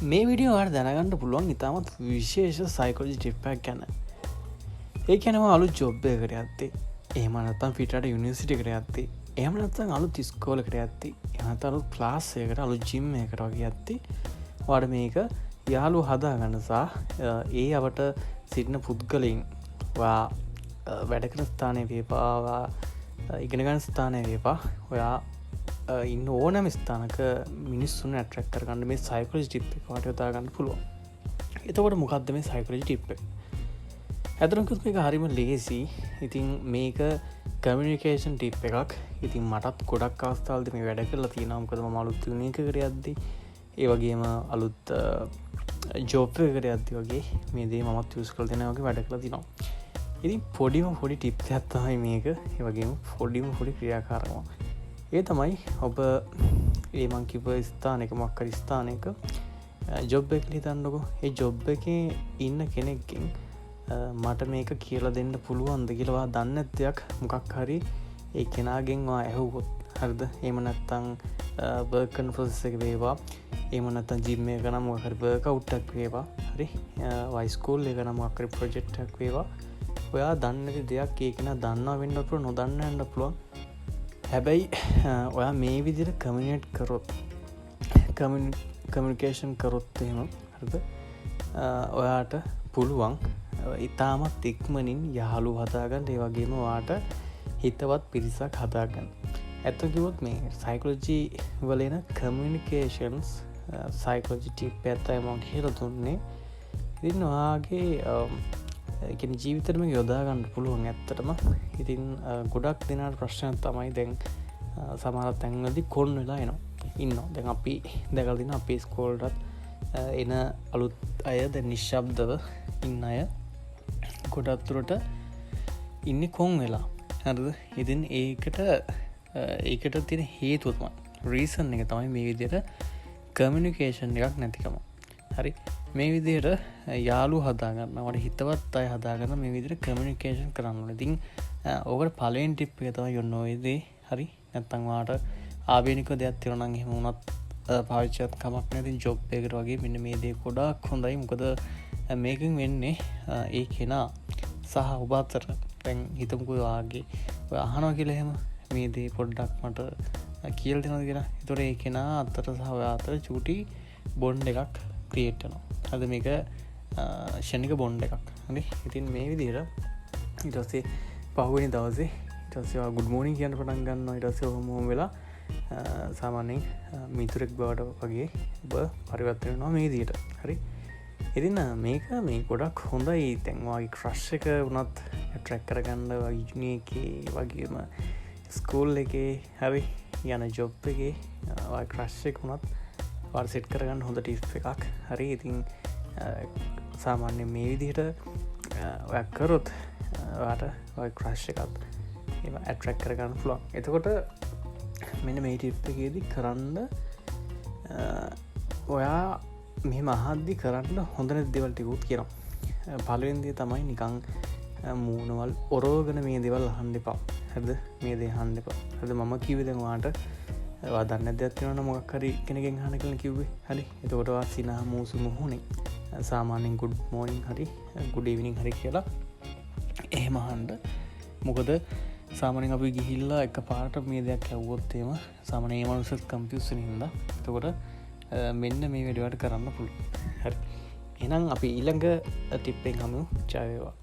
මේ වීඩියෝ ඔයාලට දැනගන්න පුළුවන් ඉතාමත් විශේෂ සයිකොලොජි ටිප් එකක් ගැන. ඒ කියන්නේ ඔයා අලුත් ජොබ් එකකට යද්දී, එහෙම නැත්නම් පිටරට යුනිවර්සිටි එකට යද්දී, එහෙම නැත්නම් අලුත් ඉස්කෝලේකට යද්දී, එහෙම නැත්නම් අලුත් ක්ලාස් එකකට, අලුත් ජිම් එකකට වගේ යද්දී ඔයාලට මේක යාළුවෝ හදාගන්න සහ ඒ අවට සිටින පුද්ගලයින් ඔයා වැඩ කරන ස්ථානය වේවා, ඔයා ඉගෙන ගන්න ස්ථානය වේවා, ඔයා ඉන්න ඕනෑම ස්ථානක මිනිස්සුන් ඇට්‍රැක්ට් කරගන්න මේ සයිකොලොජි ටිප් එක ඔයාලට යොදා ගන්න පුළුවන්. එතකොට මොකද්ද මේ සයිකොලොජි ටිප් එක? ඇත්තටම කිව්වොත් මේක හරිම ලේසි. ඉතින් මේක කමියුනිකේෂන් ටිප් එකක්. ඉතින් මටත් ගොඩක් අවස්ථාවලදී මේ වැඩ කරලා තියෙනවා. මොකද මම අලුත් යුනි එකකට යද්දී, ඒ වගේම අලුත් ජොබ් එකකට යද්දී වගේ මේ දේ මමත් යූස් කරලා තියෙනවා වගේ වැඩ කරලා තිනවා. ඉතින් පොඩිම පොඩි ටිප් එකක් තමයි මේක. ඒ වගේම පොඩිම පොඩි ක්‍රියාකාරකම. ඒ තමයි ඔබ ඒ මං කිව්ව ස්ථානයක මොකක් හරි ස්ථානයක ජොබ් එක හිතන්නකෝ. ඒ ජොබ් එකේ ඉන්න කෙනෙක්ගෙන් මට මේක කියලා දෙන්න පුළුවන්ද කියලා ඔයා දන්නේ නැති දෙයක් මොකක් හරි ඒ කෙනාගෙන් ඔයා ඇහුවොත්, හරිද? එහෙම නැත්නම් වර්ක් කරන ප්‍රොසෙස් එක වේවා, එහෙම නැත්නම් ජිම් එක නම් මොකක් හරි වර්ක්අවුට් එකක් වේවා, හරි, ඔයා ස්කූල් එක නම් මොකක් හරි ප්‍රොජෙක්ට් එකක් වේවා, ඔයා දන්නේ නැති දෙයක් ඒ කෙනා දන්නවා වෙන්න පුළුවන්, නොදන්න වෙන්න පුළුවන්. හැබැයි ඔයා මේ විදිහට කමියුනිකේට් කරොත්, කමියුනිකේෂන් කරොත් එහෙම, හරිද? ඔයාට පුළුවන් ඉතාමත් ඉක්මනින් යහළු හදාගන්න, ඒ වගේම ඔයාට හිතවත් පිරිසක් හදාගන්න. ඇත්ත කිව්වොත් මේ සයිකොලොජි වල එන කමියුනිකේෂන්ස් සයිකොලොජි ටිප් එකක් තමයි මම කියලා දුන්නේ. ඉතින් ඔයාගේ ඒ කියන්නේ ජීවිතේටම යොදා ගන්න පුළුවන් ඇත්තටම. ඉතින් ගොඩක් දෙනාට ප්‍රශ්නයක් තමයි දැන් සමහර තැන්වලදී කොන් වෙලා එනවා. ඉන්නවා. දැන් අපි දැකලා තියෙනවා අපේ ඉස්කෝලේටත් එන අලුත් අය දැන් නිශ්ශබ්දව ඉන්න අය ගොඩක් දුරට ඉන්නේ කොන් වෙලා. හරිද? ඉතින් ඒකට තියෙන හේතුව තමයි රීසන් එක තමයි මේ විදිහට කමියුනිකේෂන් එකක් නැතිකම. හරි, මේ විදිහට යාළුවෝ හදාගන්න, ඔයාලට හිතවත් අය හදාගන්න මේ විදිහට කමියුනිකේෂන් කරන්න ඕනේ. ඉතින් ඕකට පළවෙනි ටිප් එක තමයි ඔන්න ඔය දේ. හරි, නැත්තම් ඔයාලට ආවේනික දෙයක් තියෙනවා නම් එහෙම වුණත් පාවිච්චි කරත් කමක් නෑ. ඉතින් ජොබ් එකකට වගේ මෙන්න මේ දේ ගොඩාක් හොඳයි. මොකද මේකෙන් වෙන්නේ ඒ කෙනා සහ ඔබ අතර දැන් හිතමුකෝ ඔයාගේ ඔයා අහනවා කියලා එහෙම මේ දේ පොඩ්ඩක් මට කියලා දෙනවද කියලා. ඒතකොට ඒ කෙනා අතර සහ ඔයා අතර චූටි බොන්ඩ් එකක් ක්‍රියේට් වෙනවා. හරිද? මේක ක්ෂණික බොන්ඩ් එකක්. හරි, ඉතින් මේ විදිහට ඊට පස්සේ පහුවෙනි දවසේ ඊට පස්සේ ඔයා ගුඩ් මෝර්නින් කියන්න පටන් ගන්නවා. ඊට පස්සේ ඔහොම ඔහොම වෙලා සාමාන්‍යයෙන් මිතුරෙක් බවට වගේ ඔබ පරිවර්තන වෙනවා මේ විදිහට. හරි, ඉතින් මේක මේ ගොඩක් හොඳයි. දැන් ඔයාගේ ක්‍රෂ් එක වුණත් ඇට්‍රැක්ට් කරගන්න ඔයාගේ යුනි එකේ වගේම ස්කූල් එකේ, හරි, යන ජොබ් එකේ ඔයාගේ ක්‍රෂ් එක වුණත් ඔයාට සෙට් කරගන්න හොඳ ටිප් එකක්. හරි, ඉතින් සාමාන්‍යයෙන් මේ විදිහට ඔයා කරොත් ඔයාට ඔයාගේ ක්‍රෂ් එකත් ඒව ඇට්‍රැක්ට් කරගන්න පුළුවන්. එතකොට මෙන්න මේ ටිප් එකේදී කරන්න ඔයා මෙහෙම අහද්දි කරන්න හොඳ නැති දේවල් ටිකකුත් කියනවා. පළවෙනි දේ තමයි නිකන් මූණවල් ඔරවගෙන මේ දේවල් අහන්න එපා. හරිද? මේ දේ අහන්න එපා. හරිද? මම කිව්වේ දැන් ඔයාට ඔයා දන්නේ නැති දෙයක් තියෙනවා නම් මොකක් හරි කෙනෙක්ගෙන් අහන්න කියලා කිව්වේ. හරි, එතකොට ඔයා සිනහ මූසු මුහුණේ සාමාන්‍යයෙන් ගුඩ් මෝර්නින් හරි ගුඩ් ඊවිනිං හරි කියලා එහෙම අහන්න. මොකද සාමාන්‍යයෙන් අපි ගිහිල්ලා එක පාරට මේ දෙයක් ඇහුවොත් එහෙම සාමාන්‍යයෙන් ඒ මනුස්සයත් කන්ෆියුස් වෙන හින්දා එතකොට මෙන්න මේ වැඩ වලට කරන්න පුළුවන්. හරි, එහෙනම් අපි ඊළඟ ටිප් එකෙන් හමු. ජය වේවා.